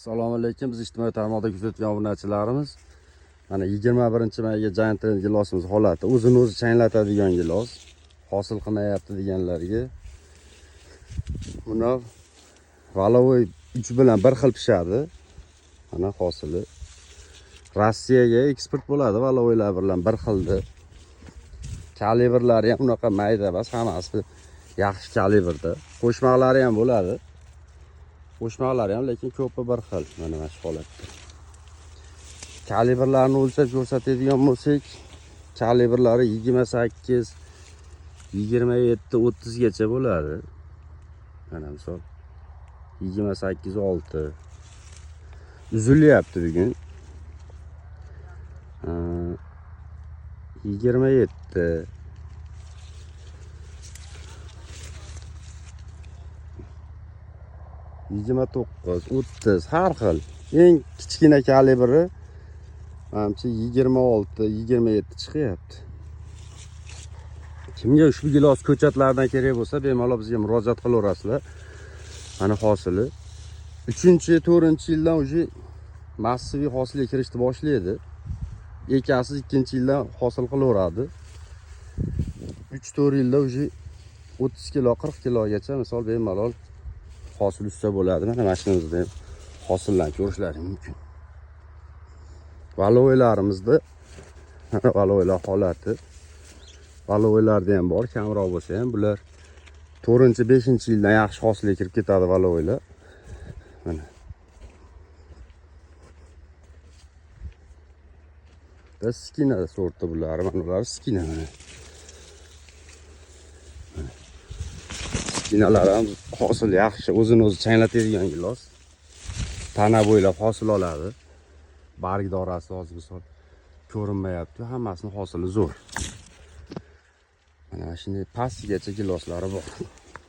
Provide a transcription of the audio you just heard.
Assalomu alaykum. Biz ijtimoiy tarmoqda kuzatgan obunachilarimiz. Mana 21-mayga Giant Trend gilosimiz holati. O'zini o'zi changlatadigan gilos. Hosil qilmayapti deganlarga. Buni валовой 3 bilan bir xil pishadi. Mana hosili. Rossiyaga eksport bo'ladi валовой lar bilan bir xilda. Kalibrlari ham unaqa mayda emas, hammasi yaxshi kalibrda. Qo'shmaqlari ham bo'ladi. Qo'shmaqlari ham lekin ko'pi bir xil mana shu holatda. Kalibrlarni o'lchab ko'rsatadigan bo'lsak, kalibrlari 28, 27, 30 gacha bo'ladi. Mana misol 28 6 uzilyapti bugun. 27 29, 30 har xil. Eng kichkina kalibri manimcha 26, 27 chiqyapti. Kimga ushbu gilos ko'chatlardan kerak bo'lsa, bemalol bizga murojaat qilaverasizlar. Mana hosili. 3-4-yildan уже massiviy hosilga kirishni boshlaydi. Ekasiz 2-yildan hosil qilaveradi. 3-4 yilda уже 30 kilo, 40 kilogacha misol bemalol hosil usta bo'ladi. Mana mashinamizda ham hosillarni ko'rishlari mumkin. Валовой larimizda mana валовой lar holati. Валовой larda ham bor, kamroq bo'lsa ham bular 4-5-yildan yaxshi hosilga kirib ketadi валовой lar. Mana. Da skina sorti bular, mana bular skina mana. Mana. Skinalar ham hosil yaxshi, o'zini o'zi changlatadigan gilos. Tana bo'ylab hosil oladi. Barg dorasi hozir misol ko'rinmayapti, hammasini hosili zo'r. Mana shunday pastigacha giloslari bor.